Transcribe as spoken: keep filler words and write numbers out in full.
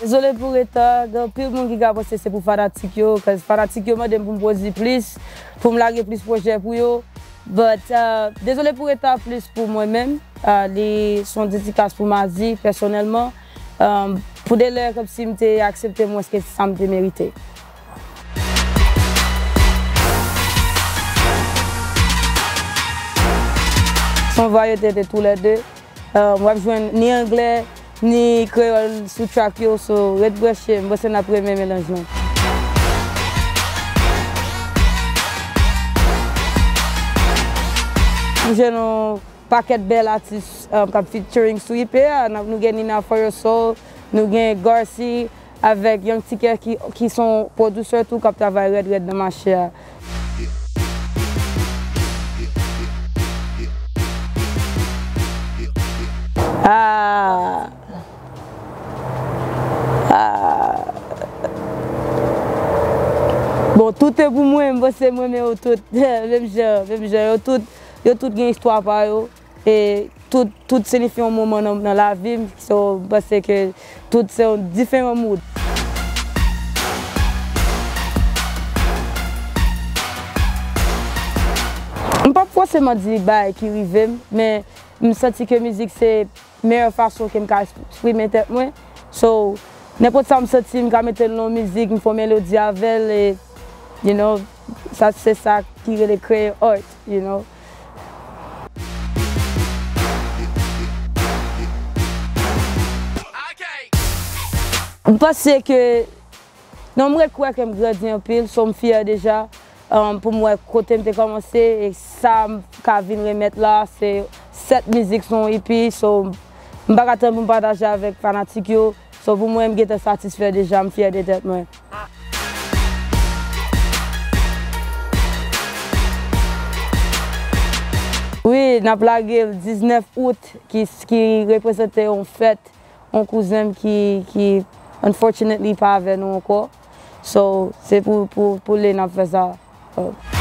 Dezole pou reta, gen anpil moun ki ka panse se pou fanatik yo, 'cause fanatik yo mande m pou m pwodui plis, pou m lage plis pwojè pou yo. But, uh, dezole pou reta plis pou mwen menm. Uh, li se yon dedikas pou Mazi, pèsonèlman. Um, pou de lè, kòmsi m te aksepte mwens ke sa m te merite. Se yon variyete de toulède. Uh, w ap jwenn ni anglè, ni kreyòl sou track yo, so ret branche, m panse n ap renmen melanj lan. M jwenn yon pakèt bèl atis, um, k ap featuring sou E P a, n ap, nou gen Nina For Your Soul, nou gen Garcy, avèk Young Ticket ki, ki se yon pwodisè tou k ap travay rèd rèd nan mache a. Ah. Ah. Bon, tout e pou mwen, m panse m renmen yo tout. Menm jan, menm jan, yo tout, yo tout gen istwa pa yo. E tout, tout siyifi yon moman nan, nan lavi m, so, m panse ke tout se yon diferan mood. M p ap fòseman di bagay ki rive m, men m santi ke mizik se meyè fason ke m ka eksprime tèt mwen. So, nenpòt sa m santi, m ka mete l nan yon mizik, m fè yon melodi avè l, e, you know, sa, se sa ki rele kreye art, you know. M panse ke, non, m ret kwè ke m grandi anpil, so m fyè deja, um, pou m wè kote m te kòmanse e sa m ka vin remèt la, se sèt mizik sou yon E P, so m pa ka tann pou m pataje avèk fanatik yo. So pou mwen, m gentan satisfè deja, m fyè de tèt mwen. Wi, n ap lage l diznèf out, ki, ki reprezante yon fèt yon kouzen m ki, ki unfortunately pa avè nou ankò. So, se pou, pou, pou li n ap fè sa. Uh,